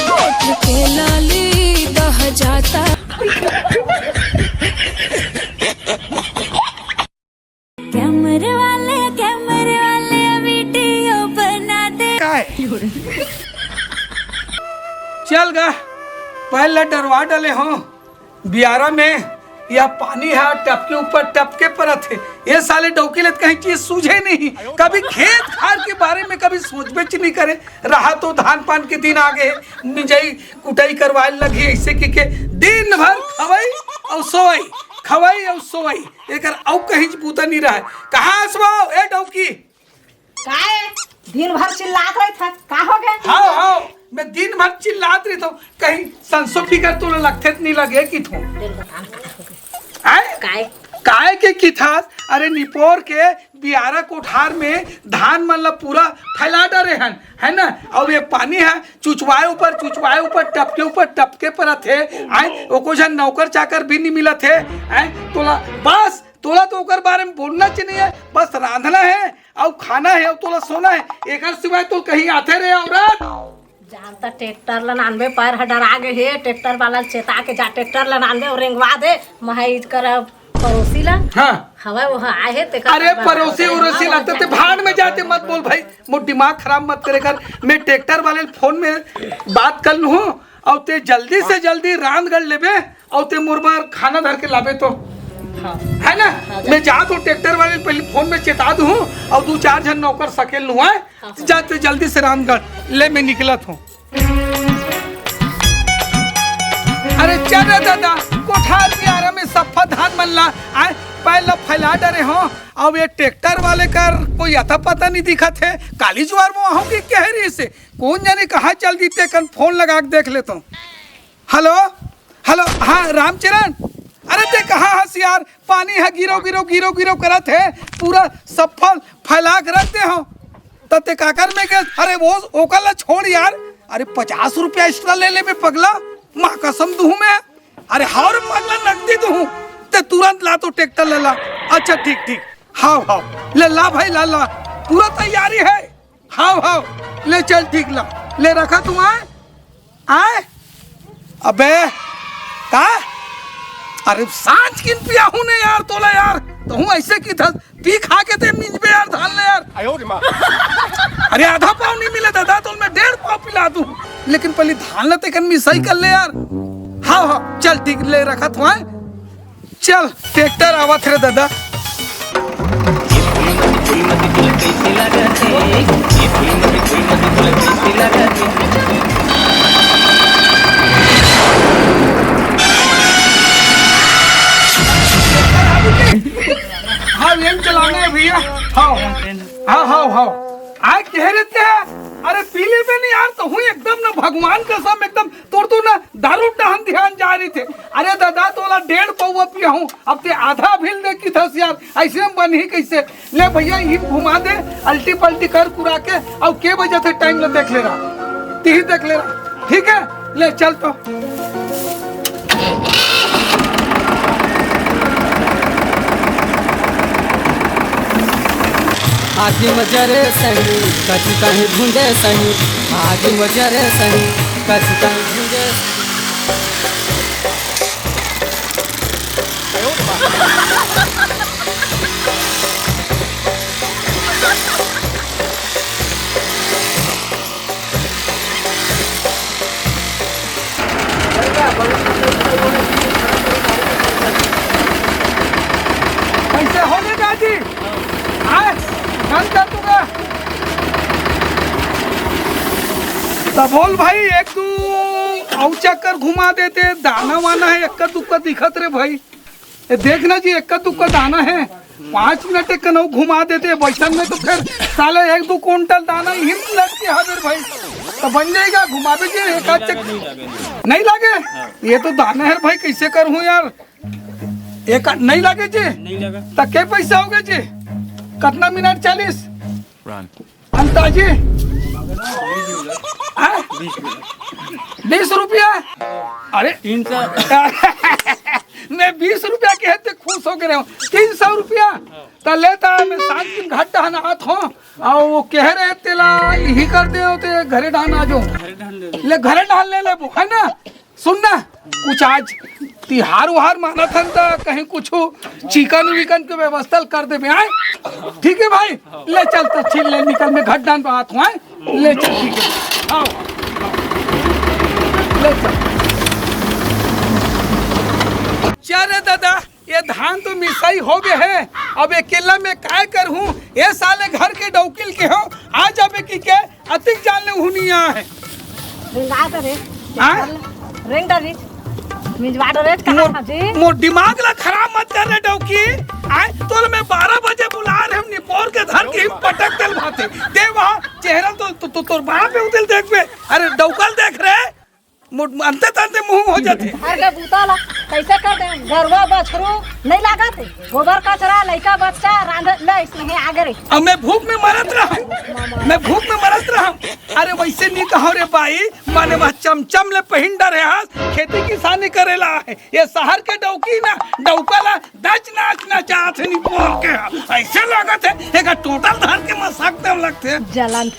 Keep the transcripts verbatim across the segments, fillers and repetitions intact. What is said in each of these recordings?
होठ के लाली दह जाता। कैमरे वाले, कैमरे वाले, वीडियो बना दे। काय? चल गा, पहले डरवा डले हो। बियारा में या पानी हा टपके ऊपर टपके परत हे। ये साले डौकी ले त कहीं चीज सूझे नहीं, कभी खेत खार के बारे में कभी सोचबे च नहीं करे। रहा तो धान पान के दिन आ गए, मिंजई कुटई करवाए लगी, ऐसे कि के दिन भर खवई और सोवई, खवई और सोवई, एकर अउ कहीं च बूता नहीं रहा। कहाँ हस वो, ए डौकी? काय? दिन भर चिल्लात रहिथस, का हो गए? हाँ, हाँ, मैं दिन भर चिल्लात रहिथों, कहीं संसो फिकर तोला लगथे त नहीं लगे कि थो। आय? काय? काय के किथस? अरे निपोर के बियारा कोठार में धान मन ला पूरा फैला डरे हन, है ना? अउ ये पानी है, चुचवाए ऊपर, चुचवाए ऊपर, टपके ऊपर, टपके परत हे। आय? ओको झन नौकर चाकर भी नहीं मिलत हे। आय? तोला बस, तोला तो ओकर बारे में बोलना च नहीं है, बस रांधना है, अउ खाना है, अउ तोला सोना है, एकर सिवाय तो कहीं आथे रे औरत? जान त ट्रैक्टर ल नानबे, पैर ह डरा गे हे, ट्रैक्टर वाला ल चेता के जा, ट्रैक्टर ल नानबे अउ रेंगवा दे, महई कर पड़ोसी ला। हाँ। हवय वो आए हे, तेकर अरे पड़ोसी उड़ोसी ला ते भाड़ में जाते मत बोल भाई, मोर दिमाग खराब मत करे कर। मैं ट्रैक्टर वाले ल फोन में बात कर लूँ, अउ ते जल्दी से जल्दी रांध गढ़ लेबे, अउ ते मोर बर खाना धर के लाबे तो। हाँ। है ना? हाँ, जा। मैं जात हूँ ट्रैक्टर वाले ल पहले फोन में चेता दूँ, अउ दू चार झन नौकर सकेल लूँ, आय? हाँ, हाँ। जा ते जल्दी से रांध गढ़ ले, मैं निकलत हूँ। अरे चल रे दादा, कोठार बियारा में सफ्फा धान मन ला, आय, पैर ला फैला डरे हो। अब ये ट्रैक्टर वाले कर कोई अता पता नहीं दिखत हे, काली जुआर में आहूँ कि कहे रहिस हे, कोन जाने कहाँ चल दिस ते, कन फोन लगा के देख लेत हूँ। हेलो, हेलो, हाँ, रामचरण, अरे ते कहाँ हस यार? पानी ह गिरो, गिरो, गिरो, गिरो करत हे, पूरा सफ्फा ल फैला के रख दे हो। त ते काकर में के, अरे वो, ओकर ला छोड़ यार, अरे पचास रुपया एक्स्ट्रा ले लेबे पगला, माँ कसम दूहूँ मैं। अरे हाव रे पगला, नकदी दूहूँ, ते तुरंत ला तो ट्रैक्टर ले ला। अच्छा ठीक, ठीक, हाव, हाव, ले ला भाई, ला, ला, पूरा तैयारी हे। हाव, हाव, ले चल, ठीक ला, ले रखत हूँ, आय? आय? अबे, का? अरे सांझ किन पियाहूँ ने यार तोला यार, तहूँ ऐसे किथस, पी खा के ते मिंजबे यार धान ले यार। अरे आधा पाव नहीं मिले दादा, तो मैं डेढ़ पाव पिला दूँ, लेकिन पहले धान ला तेकन मिसाई कर ले यार। हाव, हाव, चल ठीक, ले रखत हूँ, आय? चल, ट्रैक्टर आवत रे दादा। हाँ, ये चलाना है भैया। हाँ, हाँ, हाँ, हाँ। आज कह रहे थे, अरे पी लेबे नहीं यार, तहूँ एकदम ना भगवान कसम एकदम तोर तो ना दारू टहन ध्यान जा रही थे। अरे दादा, तोला डेढ़ पौवा पिया हूँ, अब ते आधा भी दे किथस यार, ऐसे में बनही कैसे? ले भैया, इही घुमा दे, अल्टी पल्टी कर कुरा के, अउ के बजे थे टाइम ला देख ले रहा, तिही देख ले रहा, ठीक है? ले चल तो। आगी म जरे सही, कछु कहीं भूंजे सही, आगी म जरे सही, कछु कहीं भूंजे। कैसे हो गए दादी? आए, बंद कर दूंगा। तो बोल भाई, एक दू अउ चक्कर घुमा देते, दाना वाना है, एक्का दुक्का दिखत रे भाई। ये देखना जी, एक्का दुक्का दाना है, पाँच मिनट एक कनऊ घुमा देते, वैसन में तो फिर साले एक दो कुंटल दाना ही लग के हाजिर भाई, तो बन जाएगा, घुमा दीजिए एक आध चक्कर। नहीं लगे? ये तो दाना है भाई, कैसे करूँ यार? एक नहीं लगे जी? नहीं लगा। तो के पैसा हो गए जी? कितना मिनट? चालीस। अंताजी? हाँ? बीस रुपया? अरे तीन सौ। मैं बीस रुपया के हते खुश हो गए हूँ। तीन सौ रुपया? तो लेता है, मैं सांझ दिन घाट टहन आत हूँ, अउ वो कहे रहे तेला इही कर दे, ते घरे डाहन आ जाओ। ले घरे डाहन ले लेबो, है ना? सुन ना, कुछ आज तिहार उहार मानत हन त कहीं कुछ चिकन विकन के व्यवस्था कर देबे, आय? ठीक है भाई, ले चल त छिल ले, निकल, मैं घर डाहन बात हूँ, आय? ले चल, ठीक है, आओ, ले चल। चल रे दादा, ये धान तो मिसाई हो गए है, अब अकेला मैं काय करहूँ? ये साले घर के डौकिल के हो, आ जाबे कि के अतिक जान ले हुनिया है। रेंगा तो रे। हाँ? रेंग डरी। मिंजवा डरे कहा मोर, था जी। मोर दिमाग ला खराब मत कर रे डौकी। आय तोल मैं बारह बजे बुला रहे हम निपोर के धर के पटक तेल भाते। दे वहाँ चेहरा तो, तो, तो तोर बाप पे उदिल देख बे। अरे डौकल देख रे। मोट अंते तंते मुंह हो जाते। घर के बूता ला कैसे कर दे? गरुआ बछरू नहीं लागत है? गोबर कचरा, लइका बच्चा, रांधे ले इसमें आगे रे। अब मैं भूख में मरत रहा, मैं भूख में मरत रहा। अरे वैसे नहीं कहो रे भाई, माने वह चमचम ले पहिन डरे हाथ खेती किसानी करेला है। ये शहर के डौकी ना, डौका ला दच नाच नचात है निपोर के। ऐसे लागत है एक टोटल धर के मसाक दम लगते हैं। जलन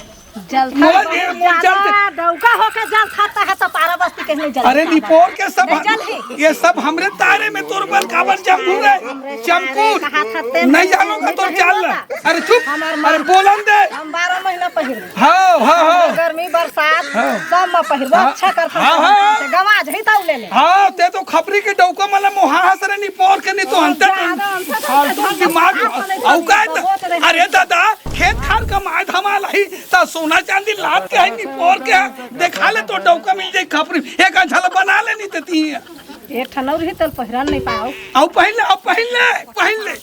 जलता मोर बहुत ये, मोर ज्यादा जलते। डौका होके जल खाता है तो पारा बस्ती के नहीं जल अरे निपोर के सब नहीं जल ही। ये सब हमरे तारे में तोर बल काबर जम घूम रहे। हमरे चमकू तारे कहा था ते नहीं नहीं जानोगा तो नहीं चाल। होता। अरे चुप। हमार अरे माँ बोलन दे। हम बारह महीना पहिर हाँ हाँ हाँ गर्मी बरसात हाँ। सब में पहिरबो हाँ। अच्छा कर हाँ, हाँ। गवाज ही ताऊ ले ले। हाँ ते तो खपरी के डौका मला मोहा हसरे निपोर के नहीं तो अंतर फालतू दिमाग। औकात अरे दादा खेत खार कमाए धमाल ही त सोना चांदी लाद के है निपोर के है। देखा ले तो डौका मिल जाई खपरी एक अंझल बना ले नहीं देती है। एक ठन और ही तल पहिरन नहीं पाओ। आओ पहले आओ पहले पहले।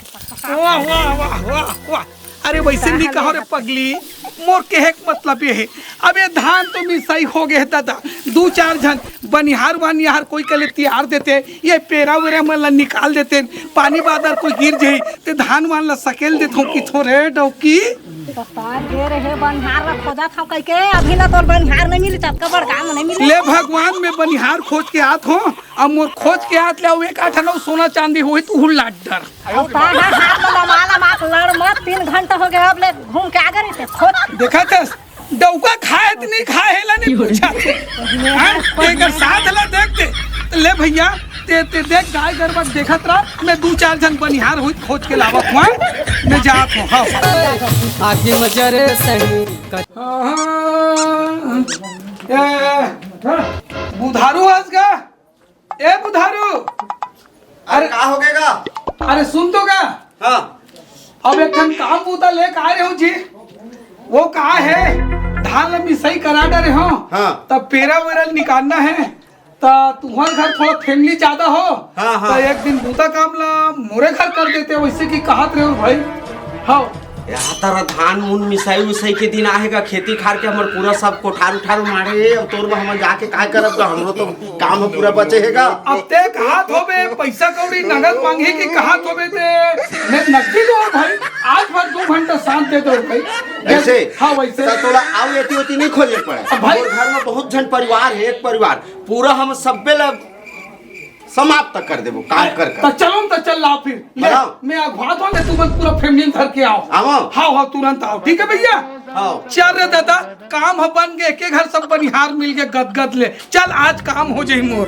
वाह वाह वाह वाह वाह। अरे वैसे नहीं कहो रे पगली। मोर कहे के मतलब ये है अब ये धान तो मिसाई हो गए दादा। दू चार झन बनिहार वानिहार कोई के लिए तियार देते ये पेरा वेरा मन ला निकाल देते। पानी बादर कोई गिर जाई ते धान वान ला सकेल देथों कि थोरे डौकी। बता दे रहे बनिहार ला खोजत हव कहिके अभी ना तोर बनिहार नहीं मिली ततका बड़ काम नहीं मिली। ले भगवान मैं बनिहार खोज के आत हो। अब मोर खोज के आत ले अउ एक आठ नौ सोना चांदी होई तू हुल्ला डर। अब ताहा हाथ में लमा लमा के लड़ मत तीन घंटा हो गया अब ले घूम के आ गए थे खोज। देखा थे डौका खाए त नहीं खाए हेला नहीं पूछा थे। हाँ? तो एक साथ ला देख दे। तो ले भैया ते ते देख गाय गरबा देखत रहा। मैं दू चार झन बनिहार होई खोज के लावत हुआ। मैं जात हूँ हाँ। आगे मजर सही। हाँ, हाँ, ए, बुधारू हस गा। ए बुधारू। अरे का हो गएगा? अरे सुन तो गा। हाँ। अब एक ठन काम बूता लेके आए रहे हो जी। वो कहा है धान ला मिसाई करा डरे हो। हाँ। तब पेरा वेरा निकालना है। त तुहर घर थोड़ा फैमिली ज्यादा हो। हाँ, हाँ। त एक दिन बूता काम ला मोरे घर कर देते वैसे कि कहत रहे हो भाई। हाँ। यहाँ तारा धान मुन मिसाई उसाई के दिन आहे गा खेती खार के हमर पूरा सब कोठार उठार मारे अब तोर बर हमन जाके काय करब गा हमरो तो काम ह पूरा बचे हे गा। अब ते कहात होबे पैसा कौड़ी नगद मांगी कि कहात होबे ते मैं नगदी दो भाई। आज भर दो घंटा साथ दे दो भाई। ऐसे हाँ वैसे त तोला आउ एती ओती नहीं खोजे पड़े अब भाई। मोर घर में बहुत झन परिवार है एक परिवार पूरा हम सब्बे ला समाप्त कर देबो काम कर कर। त चलो न त चल लाओ फिर ले। मैं अगवात हूँ ले तुमन पूरा फैमिली धर के आओ। आओ। हाँ हाँ तुरंत आओ ठीक है भैया। हाँ। चल रे दादा काम ह बन गए के घर सब बनिहार मिल के गदगद ले। चल आज काम हो जाई मोर।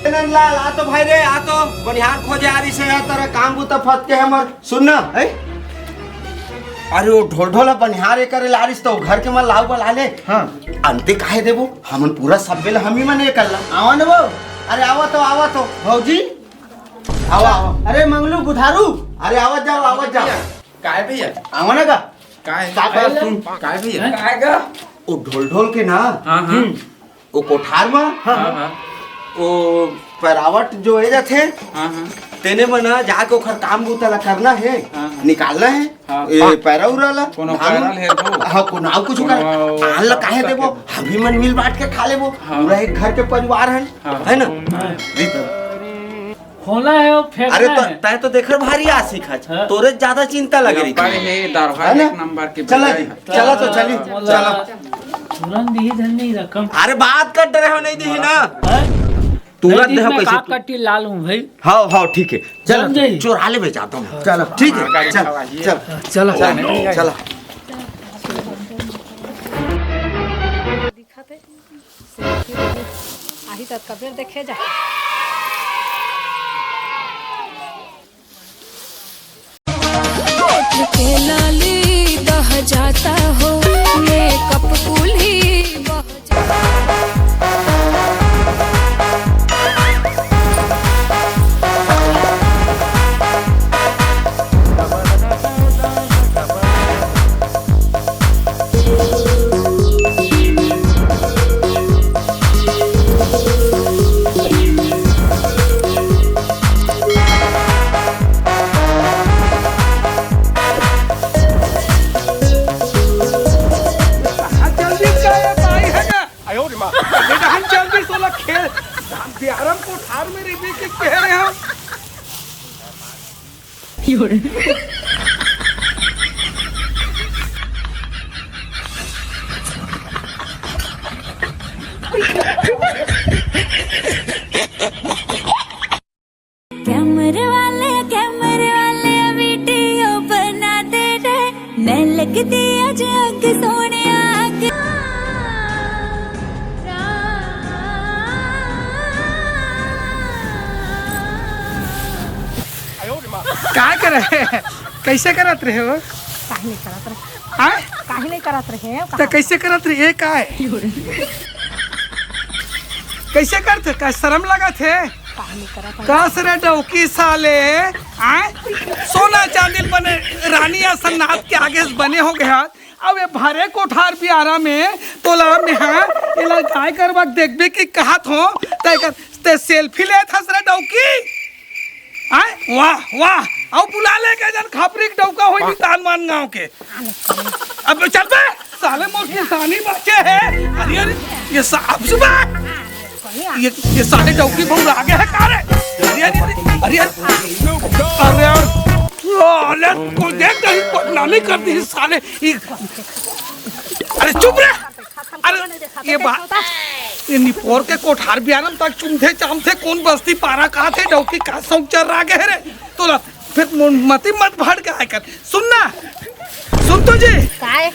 नंदलाल आ तो भाई रे आ तो बनिहार खोजे आ रही से यार तेरा काम बूता फत के हमर सुन ना। अरे वो ढोल ढोल बनिहार करे ला रही तो घर के मन लाऊ बला ले। हाँ। अंते काहे देबो हमन पूरा सब्बे ला हम ही मन ये कर ला। आवा न वो। अरे आवा तो आवा तो भौजी। आवा आवा। अरे मंगलू बुधारू। अरे आवत जाओ आवत जाओ। काय भैया? आवा ना का? काय? का बात सुन? काय भैया? काय का? ओ ढोल ढोल के ना। हाँ हाँ। ओ कोठार मा। हाँ हाँ। ओ पैरावट जो ए जाथे। हाँ हाँ। तेने मन जाके ओखर काम बूता ला करना है। हाँ हाँ। निकालना है। हाँ। ए पैरा उरा ला। कोनो धान वायरल है वो। हाँ कोनो आउ कुछ कर। आन ला काहे देबो? हम ही मन मिल बांट के खा लेबो। हाँ। पूरा एक घर के परिवार है। हाँ। है ना? हाँ। खोला है वो फेंकना अरे तो है। तय तो देख भारी आशिक है। हाँ। तोरे ज्यादा चिंता लगे रही। बड़े है दरबार है ना? एक नंबर के चला जी। चला तो चली। चला। तुरंत दी धन नहीं रकम। अरे बात कर डरे हो नहीं दी ना। हाँ? तुरंत नहीं दी, देहो मैं कैसे का तू? कट्टी लाल हूँ भाई। हाँ हाँ ठीक है। चलो जान जाइए। चोरा ले बे जाता हूँ। चलो ठीक है। गाड़ी चल खड़ा है। चल। चलो चलो। चलो। दिखत हे। आही त कबेर देखे जा। होठ के लाली दह जाता हो, मेकअप कुल्ही बह जाता। हाँ, जल्दी से ये भाई है ना। आयो रे माँ। ये जहन जल्दी सोला खेल। बिहारम कोठार में रिबी के कह रहे हो। कैमरे वाले, कैमरे वाले, वीडियो बना दे रे। मैं लगती आज अग सोने आग। का करे? कैसे करत रहे हो? काहे नहीं करत रहे? हाँ? काहे नहीं करत रहे? तो कैसे करत रहे? ये का है? कैसे करते? का शर्म लगत हे? काहे नहीं करत रहे? कस रे डौकी साले, आय? सोना चांदी बने, रानी असन नाथ के आगे से बने हो गया। अब ये भरे कोठार बियारा में तोला में, हाँ, एला काय करबा देखबे कि कहत हो, तय कर, ते सेल्फी लेत हस रे डौकी। आय, वाह, वाह। अउ बुला ले के जन खपरी के डौका होई वाह। मितान मान गांव के। अब चल बे, साले मोर किसानी बचे है। अरे, अरे, ये सा-, अब सुबह। ये, ये साले डौकी बहु आगे है का रे? अरे, अरे, अरे, अरे, अरे, अरे, साले को देख, कहीं बदनामी कर दी साले। ये, अरे, चुप रे। अरे, ये बात, ये निपोर के कोठार बियारम तक चुमथे चामथे, कौन बस्ती पारा कहा थे, डौकी का सौंग चर्रा गे रे? तोला फिर मो-, मती मत भड़ के आय कर। सुन ना, सुन तो जी। काय?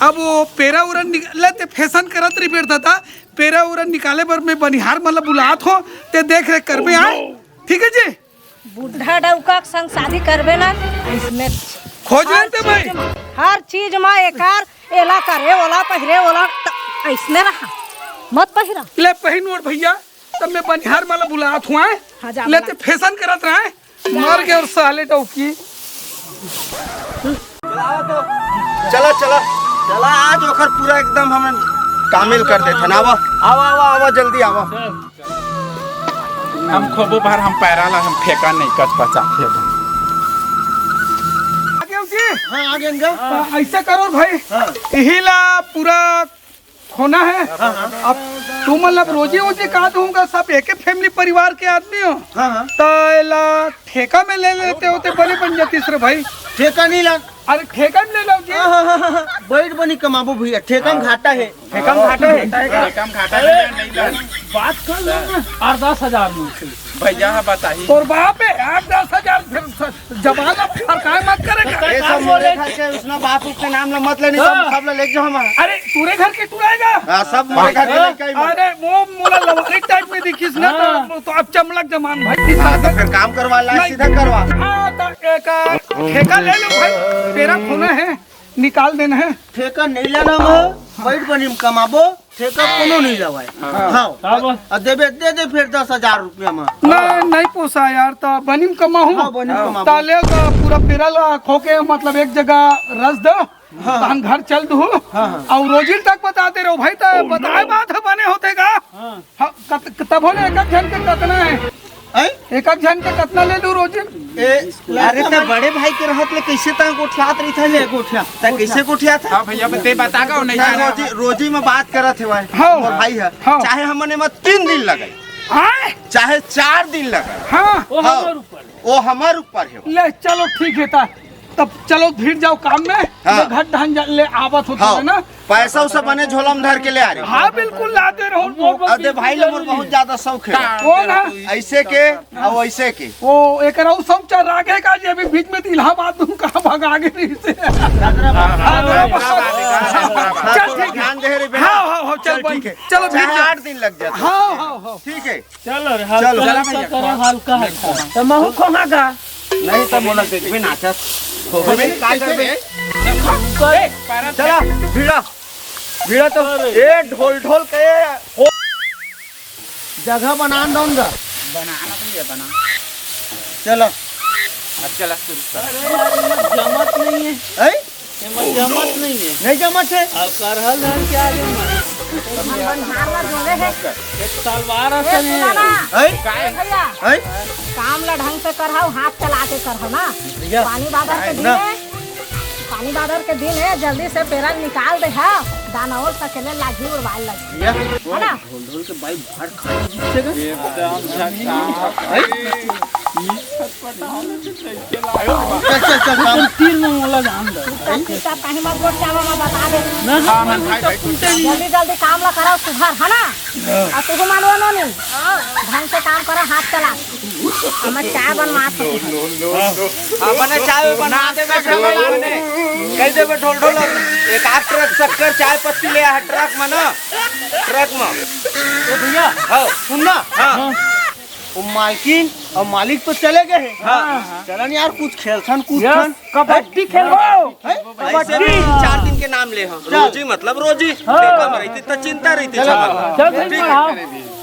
अब वो पेरा उरा निक-, ले ते फैशन करत रही बेर दादा, पेरा उरा निकाले बर मैं बनिहार मन ला बुलात हो, ते देख रे करबे आय। ठीक है जी? बुढ़ा डौका के संग शादी करबे ना, इसमें खोज हर लेते भाई। चीज म, हर चीज म एकार एला करे, ओला पहिरे, ओला त-, अइसने रहा। मत पहिरा। ले पहिन ओढ़ भैया, तब मैं बनिहार वाला बुलात हुआ है। हाँ, जा लेते बुला। फैशन करत रहा है। जा। मर गए और साले डौकी। चला, चला, चला, आज ओकर पूरा एकदम हम कामिल कर देथन। आवा, आवा, आवा, आवा, जल्दी आवा। हम खोबो भर हम पैरा ला हम ठेका नहीं कच पचा खेबो। आगे हो जी? हाँ, आगे इनका। आ, ऐसे करो भाई। हाँ। यही ला पूरा खोना है। हाँ, हाँ। अब तुम मतलब रोजी वोजी का दूंगा, सब एक ही फैमिली परिवार के आदमी हो। हाँ, हाँ। तो एला ठेका में ले लेते होते बने बन जाती सर भाई। ठेका नहीं ला। अरे ठेका में ले लो जी। हाँ, हाँ, हाँ, हाँ। बैठ बनी कमाबो भैया, ठेका में घाटा है। ठेका में घाटा है। ठेका में घाटा है, नहीं ला। बात कर लो ना, आठ दस हजार में। भैया, हाँ, बताइए। तोर बाप है, आठ दस हजार फिर स-, जमाना फरकाए मत करेगा। ये सब मोरे घर के, उसना बाप के नाम ला मत लेनी, हाँ। सब, सब ला लेके जाओ हमारा। अरे, तोरे घर के टुराएगा? हाँ, सब मोरे घर के हाँ। लेके आई मैं। अरे, वो मोला लवारी टाइप में दिखिस ना, हाँ। तो, तो अब चमलक जमान भाई। हाँ, तो फिर काम करवा ला, नहीं। सीधा करवा। हाँ, तो एक ठेका ले लो भाई, तेरा खोना है। निकाल देना है। ठेका नहीं लेना मैं, बैठ बनी में कमाबो, ठेका कोनो नहीं लेवाए। हाँ। हाँ। अब? अब देबे, दे दे फिर दस हजार रुपया में। नहीं, नहीं पोसा यार, तो बनी में कमाहूँ। हाँ, बनी में कमाबो। ताले तो पूरा पेरा ला खो के, मतलब, एक जगह रस दो, हाँ। तहन घर चल दू। हाँ, हाँ। और रोजिल तक बताते रहो भाई, तो ओ, बताए नो। बात है, बने होते का। हाँ। हाँ, कत-, तब होले एक एक झन के कतना है? हैं? एक एक झन के कतना ले लू रोजी? ए, अरे, त बड़े भाई के रहत ले कैसे तंग गोठियात रही था ले? गोठिया। त कैसे गोठिया था? हाँ भैया, ते बता का नहीं ना, जाना। रोजी, रोजी में बात करत है भाई। हाँ। मोर भाई है। हाँ। चाहे हमने में तीन दिन लगे, हाँ। चाहे चार दिन लगे। हाँ। वो हाँ। हमार ऊपर। वो हमार ऊपर है। ले, चलो, ठीक है ता। तब चलो, फिर जाओ काम में। हाँ। मैं घर धान जा-, ले आवत होता हाँ। है ना। पैसा उसा बने झोला में धर के ले आ रही। हाँ, बिल्कुल लाते रहो। अरे भाई, लोग बहुत ज्यादा शौक है। कौन है? ऐसे के और वैसे के। वो एक रहू शौक चल रहा है का जी, अभी बीच में तो इलाहाबाद तुम कहाँ भगा के नहीं से। हाँ, हाँ, हाँ, हाँ। ठीक है। चलो, चाहे फिर आठ दिन लग जाता। हाँ, हाँ, हाँ। ठीक है। चलो रे, चलो। हल्का, हल्का करो, हल्का, हल्का। तो महू खोहा का? नहीं तो मोला देखबे नाचत। खोबे नहीं, का करबे? चला, भिड़ा। भिड़ा तो। अरे। ए, ढोल, ढोल के हो। जगह बना दऊंगा। बनाना नहीं है, बना। चलो। अब चला शुरू कर। अरे यार, ये जमत नहीं है। हैं? ये मत जमत नहीं है। नहीं जमत है। अब करहल है क्या जमत? हम बनिहार ला जोड़े है। एक तलवार ए, असन सुना है। ना। हैं? ए भैया, हैं? काम ला ढंग से करहव, हाथ चला के करहव ना। भैया, पानी बादर के दिन ना। है, पानी बादर के दिन है, जल्दी से पेरा निकाल दे हा, दाना और सकेले लागी उड़वाल लगी। भैया, है ना? ढोल ढोल के बाई भाड़ खा के जीतेगा। एकदम झकास। हैं? ई छटपटाओ ना तो कैसे लागो? चल, चल, चल, काम। तीन में मोला जान दे। चुपचाप, चुपचाप कहीं मत बोल, क्या मामा बता दे। ना, ना, हाँ, ना, भाई, भाई, कुछ नहीं। जल्दी, जल्दी काम ला करो, सुधार, है ना? हाँ। और तुम मानो नो नहीं। ढंग से काम करो, हाथ चला। हमें चाय बनवा सकते हैं। हाँ, बने चाय बनवा दे, बस हमें लाने। कह दे, ढोल ढोल, एक आध ट्रक शक्कर, चाय पत्ती ले आ, ट्रक में ना, ट्रक में। ए भैया, हाँ। सुन ना। हाँ। वो मालकिन और मालिक तो चले गए हैं। हाँ। चलन यार, कुछ खेलथन, कूदथन। कबड्डी खेलबो। हैं? ऐसे भी चार दिन के नाम ले हम। चल। रोजी मतलब रोजी। हाँ। बेटा मरई थी तो चिंता रही थी चल। चमन। चल भाई, ठीक है। पढ़ाओ।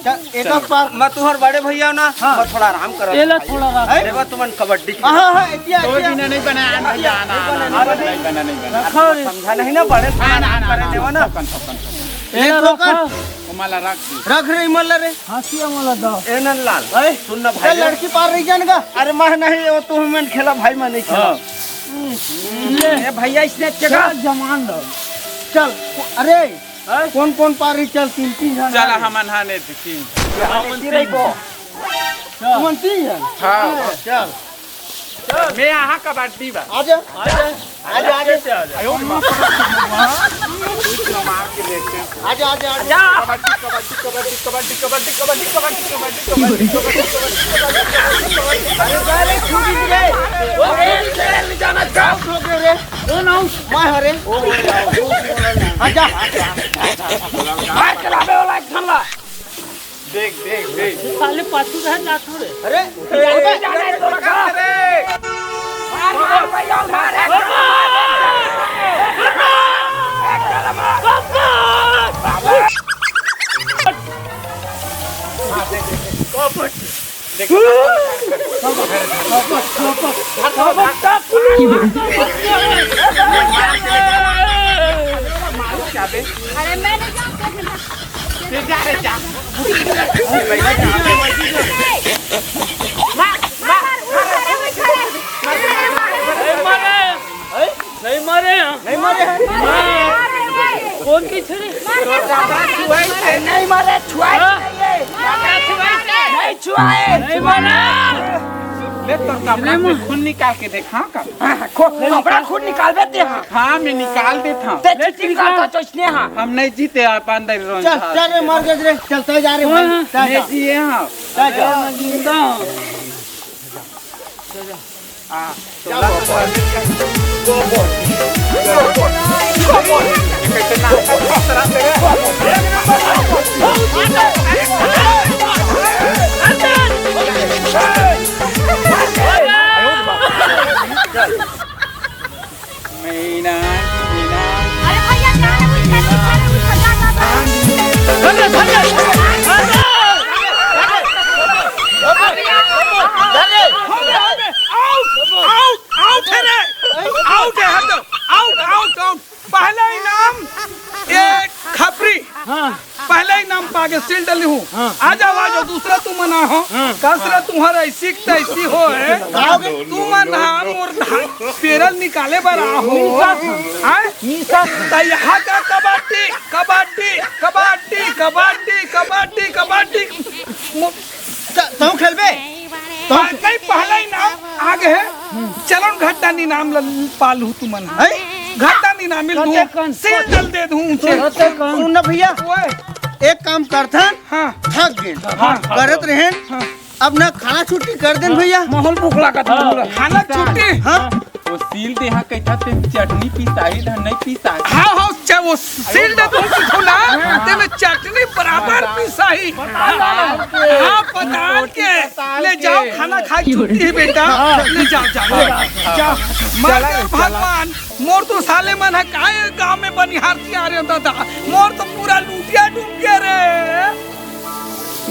चल, एक और पार। मैं तुम्हार बड़े भैया ना, हाँ। मैं थोड़ा आराम करो। एला थोड़ा आराम। हैं? देखो तुमन कबड्डी खेलो। हाँ, हाँ, इतिया, कोई इतिया। दिन नहीं बनाया, आना, आना, आना, आना, नहीं बना, नहीं बना। रखो रे। समझा नहीं ना, बड़े से आना, आराम आना, करे आना, देवा ना। थपकन, थपकन, थपकन। एला एक ठोकर। रखो। ओ माला रख दे। रख रे, इमल रे। हंसिया मोला दो। ए नंदलाल, हैं? सुन ना चल, भाई। लड़की पार रही जान का। अरे, मैं नहीं, वो तू मन खेला भाई, मैं नहीं खेला। हाँ। ले। ए भैया, इसने अच्छा का? चल, जमान दो। चल, अरे, हैं? कौन कौन पार रही? चल, तीन, तीन जन चल, आ गए। हमन हाने तीन। हमन तीन। तीन को। चल। हमन तीन जन। हाँ। चल। मैं यहाँ कबड्डी बा। आजा। आजा। आजा, आजा। कैसे आजा? आयो, माँ, पकड़ के मार। कुछ मार के देखते हैं। आजा, आजा, आजा। कबड्डी, कबड्डी, कबड्डी। अरे, जा रे, छूट गए। ओ, ए, ले जाना, जा। Out हो गए रे। ओ, no। मैं हरे। आजा। मार के लावे वाला एक ठन ला। देख, देख, देख। ये साले पाछू रह जा, छोड़े। अरे, अरे, जाने तो लगा। मार, मार, भैया, मार, एक अरे मैं नहीं जानते थे ना। जा रे, जा। मार, मार, मार, मार, मार, मार, मार। नहीं मारे हैं। नहीं मारे हैं। कौन की छड़ी? नहीं मारे, छुआए हाँ? नहीं है। नहीं छुआए। नहीं मारा। ले तो कपड़ा से खून निकाल के देख, हाँ, का? हाँ, खो-, कपड़ा खून निकाल देते हैं। हाँ, मैं निकाल देता हूँ। ते ले चिट्ठी निकाल। निकाल तो इसने, हाँ। हम नहीं जीते, आप अंदर ही रहो। चल, चल रे, मर गए रे। चल, तय जा रे, हाँ, भाई। हाँ। चल, नहीं जा। जिए, हाँ। चल, जा। मैं जिंदा हूँ। अरे भैया, जा रे, उठ जा, उठ जा, उठ जा, जा, जा। धर ले, धर ले। धर ले। आउट, आउट, आउट है रे। आउट है, हट। Out, out, out. पहला इनाम एक खपरी। हाँ। पहला इनाम पाके सील डली हूँ। हाँ। आ जाओ, आ जाओ, दूसरा तुमन आ हो। हाँ। कसरा तुम्हारा ऐसी की तैसी हो है। आओगे? तुमन हा मोर धान पेरल निकाले बर आ हो। निकाल। आए? निकाल। त यहाँ का कबड्डी, कबड्डी, कबड्डी, कबड्डी, कबड्डी, कबड्डी। मो- त-, तहूँ खेलबे? तहूँ हाँ, नहीं, पहला इनाम आगे है। चलो घट्टा इनाम ल-, पालू तुमन। हैं? घट्टा इनाम मिल दूँ। कते कन? सील डल दे दूँ उनसे। कते कन? सुन ना भैया, ओए। एक काम करथन, हाँ। थक गए। हाँ। करत रहेन। हाँ। अब ना खाना छुट्टी कर देन भैया। माहौल भूख लागत है हाँ। पूरा। खाना छुट्टी? हाँ। वो सील दे हाँ, कहता ते चटनी पिसाही, धन नहीं पिसाही। हाँ, हाँ, चा-, वो सील दे तुम कुछ ना, हाँ। ते में चटनी बराबर पिसाही। हाँ, पताल के। ले जाओ, खाना खा के छुट्टी हे बेटा। ले जाओ, जाओ, ले जाओ। मर गए भगवान, मोर तो साले मन ह काय गांव में बनिहार तियार हे दादा, मोर तो पूरा लूटिया डूब